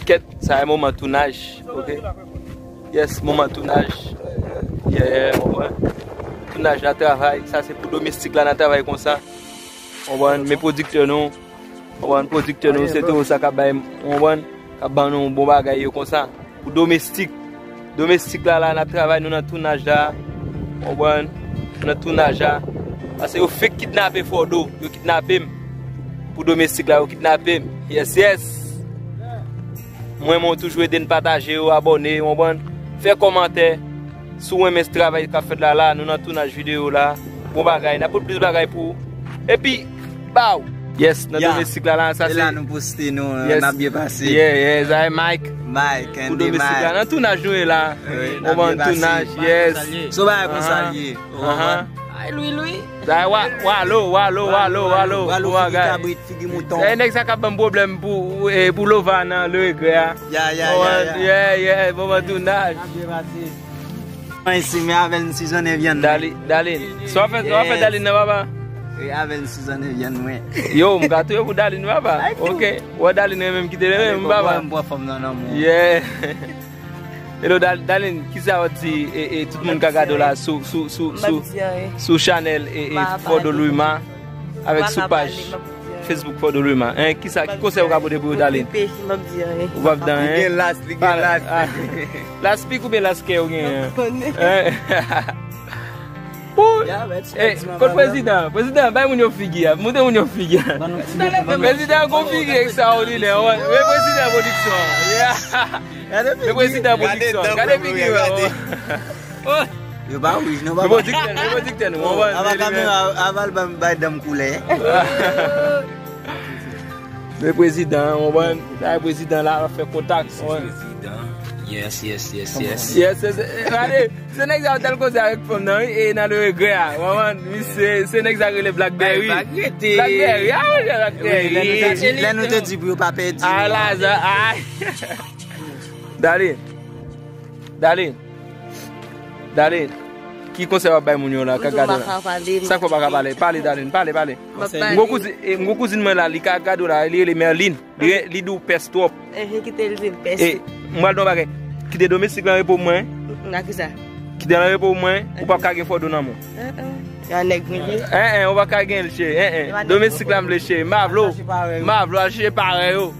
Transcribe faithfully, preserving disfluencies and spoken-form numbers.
Kèt, sa e moman tounaj, ok? Yes, moman tounaj. Yeah, yeah, w konprann? Tounaj n ap travay, sa se pou domestik la n ap travay konsa. W konprann? Men pwodiktè nou, w konprann? Pwodiktè nou, se tou sa k ap bay, w konprann? K ap ban nou bon bagay yo konsa. Pou domestik. Domestik la, la, n ap travay, nou nan tounaj la. W konprann? Nou nan tounaj la. Paske yo fenk kidnape Fòdo. Yo kidnape m. Pou domestik la, yo kidnape m. Yes, yes. Mwen, mwen toujou ede n pataje yo, abòne, w konprann? Fè kòmantè. Si w renmen travay k ap fèt la, la, nou nan tounaj videyo la. Bon bagay, n ap pote plis bagay pou ou. Epi, baw! Yes, nan domestik la, la, sa se. E la nou poste nou, n ap byen pase. Yeah, yeah, sa e Mike. Mike, pou domestik la, nan tounaj nou ye la. Wi, n ap byen pase. Tounaj, yes. Son bagay konsa l ye. Ay, Lwi, Lwi. Sa e wa, walo, walo, walo, walo. Walo, figi kabrit, figi mouton. Sa e nèg sa k ap ban m pwoblèm pou, eh, pou Lova nan Le Regret a. Ya, ya, ya, ya. Yeah, yeah, moman tounaj. N ap byen pase. Mwen isi, men avè l m sizonnen vyann mwen. Dali, Dalin. Sa w ap fè, sa w ap fè Dalin nan, papa? Wi, avè l m sizonnen vyann mwen. Yo, m ka touye pou Dalin, papa. Ok. Wè Dalin renmen m kite renmen m, papa. M pran fòm nan lanmou. Yeah. Hello, Dal-, Dalin, kisa w ap di, e, e, tout moun ka gade w la sou, sou, sou, sou, sou chanèl, e, e, Fòdo Lwima? Avèk sou paj Facebook Fòdo Lwima. Hein, kisa, ki konsèy ou ka pote pou yo, Dalin? M ap di anyen. Ou p ap di anyen? Li gen las, li gen las. Las pik oubyen las kè ou genyen? Hein? Pou, eh, kot prezidan? Prezidan, bay moun yo figi a. Montre moun yo figi a. Prezidan gon figi ekstraòdinè. Wè, wè prezidan pwodiksyon. Yeah. Men prezidan pwodiksyon. Gade figi yo. Yo pa wouj, non, papa. Men pwodiktè, men pwodiktè nou. Avan kamera, avan l ban m bay dan m koulè. Men prezidan, w konprann? Sa e prezidan la, l ap fè kontak. Prezidan. Yes, yes, yes, yes. Yes, yes, yes. Gade, se nèg sa yo tèl koze avèk fanm nan, wi, e nan Le Regret a. W konprann? Misye, se nèg sa rele Blackberry. Blackberry, ah, Blackberry. Lè nou te di pou yo pa pèdi. Ah, la, sa, ah. Dale. Dale. Dale. Ki konsèy w ap bay moun yo la, k ap gade w la? Sa k fè w pa ka pale? Pale, Dalin, pale, pale. M ap pale. M gon kouzin, eh, m gon kouzin mwen la, li ka gade w la, li rele Merlin. Li, li di w pès twòp. Ehe, kite l di l pès. Eh, m pral di w yon bagay. Kite domestik lan repo pou mwen. Nan kisa? Kite l an repo pou mwen, ou p ap ka gen Fòdo nan men w. Yon nèg mwen ye. Eh, eh, ou p ap ka gen l, cheri. Eh, eh. Domestik la m vle, cheri. M pa vle w. M pa vle w, al chèche parèy ou.